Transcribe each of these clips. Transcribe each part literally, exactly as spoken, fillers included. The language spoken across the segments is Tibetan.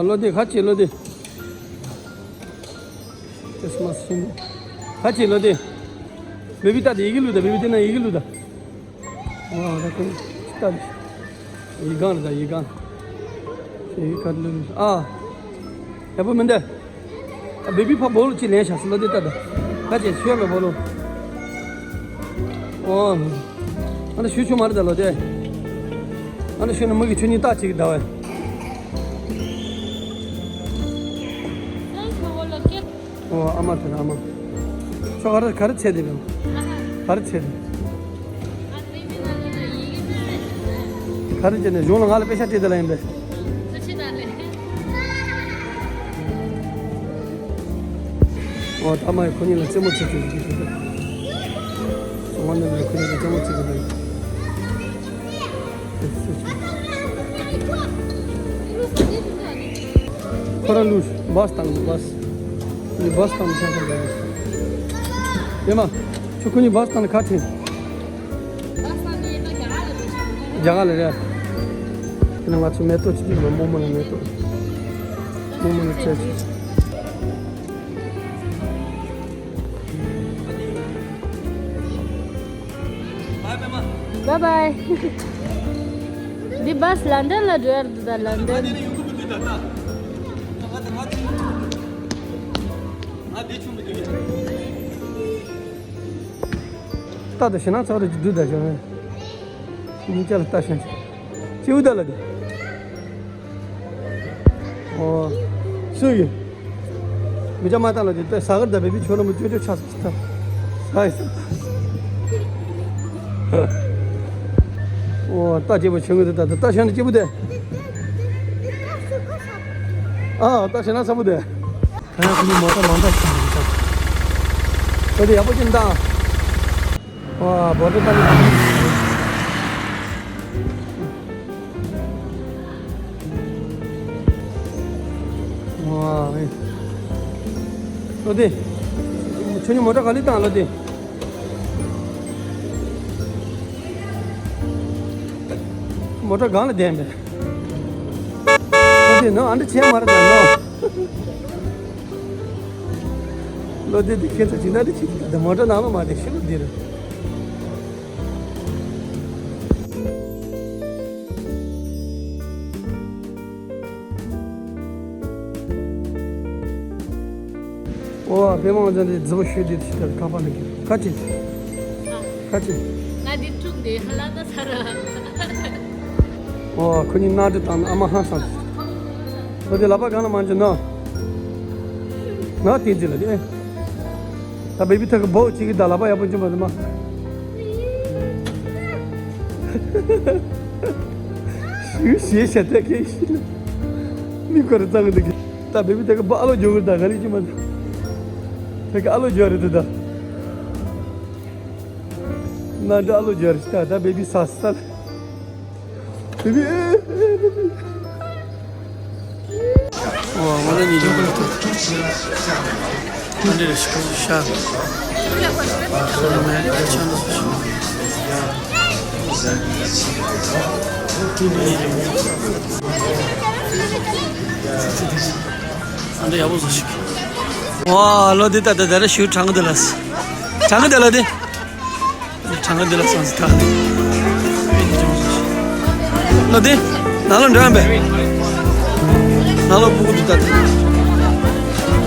བློ་བདེ་ཁ་ཆེ་བློ་བདེ། ཁྲིས་མས་ཤིང་། ཁ་ཆེ་བློ་བདེ། བེ་བི་ད་དེ་ཡི་གེ་ལུ་ད་བེ་བི་དེ་ན་ཡི་གེ་ལུ་ད། ཨོ་ད་ཁོ་ད་ཡི་གང་ལ་ད་ཡི་གང་། ཡི་གང་ལུ་ཨ། ཡ་པོ་མིན་ད། ཨ་བེ་བི་ཕ་བོ་ལུ་ཅི་ལེན་ཤག་སི་ལོ་དེ་ལྟ་ད། ཁ་ཆེ་ཤོད་མེ་བོ་ལུ། ཨོ། ཨ་ནི་ཤུ་ཆུ་མ་རེད་ད་ལོ་དེ། ཨ་ནི་ཤུ་ནི་མི་གི་ཆུ་གཉིས་ལྟ་ཅིག་ད་བས། ཨོ་ཨ་མ་དེ་ཨ་མ། ཁྱོད་ག་རེ་ག་རེ་ཚེ་དེ་བས། ག་རེ་ཚེ་དེ། ག་རེ་བྱས་ནས་གཞུང་ལ་ང་ལ་པེ་ཤ་སྤྲད་དེ་ལ་ཡིན་པས། ཨོ་ད་མ་ཡི་ཁོ་གཉིས་ལ་རྩེད་མོ་རྩེ་རྩེ་རྒྱུ་གི་ཁྱོད་ད། སོང་བ་ནི་ལ་ཁོ་གཉིས་ལ་རྩེད་མོ་རྩེ་གི་ལ་ཡིན། ཁོ་རང་ལུས་བས་བཏང་བས། ནི་བས་བཏང་ཆ་ཆ་ལ་ཡིན། ཡེ་མ། ཁྱོད་ཁོ་གཉིས་བས་བཏང་ཁ་ཁྲིན། རྒྱ་གར་ལ་རེད། དེ་ནས་ང་ཚོ་མེ་ཏོག་ཅིག་སྟེར་བ། རྨོ་མོ་ལ་མེ་ཏོག་རྨོ་མོ་ལ་སྤྲད་ཅིག Bye bye. འདི་བས་ལན་ཌན་ལ་འགྲོ་ཡར་འདུག་ད་ལན་ཌན། ད་ད་ཞེ་ན་ཚ་རུ་ཅིག་དུས་ད་ཞོན། ཉིན་བཅར་ལ་ལྟ་ཞོན་ཅིག་ཅིའུ་ད་ལ་དེ། ཨོ། སུ་ཡིན། མི་ཅག་མ་ལྟ་ལ་དེ་ལྟ་ས་གར་ད་བེ་བི་ཆོ་ལ་མོ་ཅོ་ཅོ་ཆ་ས་ས་ས་ས་ས། ཨོ་ལྟ་ཅེ་པོ་ཆེ་ངོས་དེ་ད་ད་ལྟ་ཞོན་ཅེ་པོ་དེ། ཨ་ལྟ་ཞེ་ན་ས་པོ་དེ། ད་ཡང་ཁོ་གཉིས་མོ་ཊ་མང་དྲགས་ཤིག་འདུག་ད། ཁོ་དེ་ཡག་པོ་ཅིག་འདུག་ད། ཨ་བོ་ཊ་ད་ནི། ཨ་ཨེ། ལོ་དེ། ཁྱོད་གཉིས་མོ་ཊ་ག་ལེ་བཏང་ལོ་དེ། མོ་ཊ་སྒང་ལ་བསྡད་པས། ཁོ་དེ་ནང་ཨ་འདྲ་བྱས་མ་རེད་ད་ནོ། ལོ་དེ་དེ་ཁྱེད་ཚོ་ཇི་འདྲ་འདྲ་བྱེད་ཀྱི་འདུག་མོ་ཊ་ནང་ལ་མ་བསྡད་ཤི་ལོ་དེ་རེད། ཨོ་པད་མ་ཝང་ཚན་དེ་རྫི་བོ་ཤོད་དེ་ཤི་ད་ཁ་པར་ལ་གི་ཁ་ཅིག་ཁ་ཅིག་ང་འདི་ཕྲུག་འདི་ཧ་ལ་ད་ཚ་ར། ཨོ་ཁོ་གཉིས་སྣ་སྒྲིག་བཏང་ན་ཨ་མ་ཧང་སང་། ཁོ་དེ་ལག་པ་གང་ལ་མ་འཇོན་ན། ན་དེ་འཇི་ལ་དེ། ད་བེ་བི་ཐག་གི་བོ་ཅིག་གི་ད་ལག་པ་ཡག་པོ་འཇོན་པ་དེ་མ། ཞུ་ཞེས་བྱ་ཐད་ཀའི་ཤི་ལ། མི་ཁོ་ར་གཙང་གི་འདུག་གི་ད་བེ་བི་ཐག་གི་བོ་ཨ་ལོ་འཇོ་གི་ད་ག་རེ་ཅི་མ་ད། ཐག་གི་ཨ་ལོ་འཇོ་རེད་དུ་ད། ན་འདྲ་ཨ་ལོ་འཇོ་རེད་ད་ད་བེ་བི་ས་ས་ལ། བེ་བི། ཨོ་ང་ལ་ཉིད་ཡོང་གི་འདུག་ཨ་འདྲ་རེ་ཞིག་ཤ། སོ་ལ་མེ་རྒྱ་ཆ་ན་སོ་ཞིག་ཨ་འདྲ་ཡག་པོ་བཟོ་ཞིག་ཨོ་ལོ་འདི་ད་ད་ད་རེ་ཞུ་དྲང་གི་འདུག་ལ། དྲང་གི་འདུག་ལ་འདི། གྲངས་ཀ་འདི་ལ་སོང་ཟིན་ད། ལོ་འདི། ནང་ལ་འགྲོ་ཡང་པས། ནང་ལ་སྤུ་གུ་འདི་ལྟ་དུས།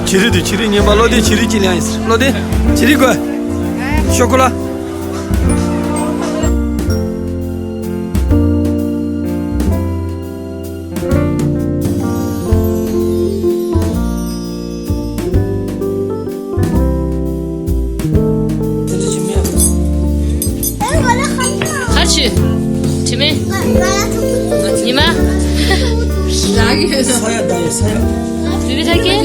བྱི་རིལ་འདི་བྱི་རིལ་ངན་པ་ལོ་འདི་བྱི་རིལ་གཅིག་ལེན་ཡིན་ཟེར་ལོ་འདི། བྱི་རིལ་དགོས། ཤོག་ཀུ་ལ། གར་ཆུ། དྲི་མེད། ཉི་མ། ས་ཡ་ད་ཡ་ས་ཡ། བི་བི་ཐ་ཀེ།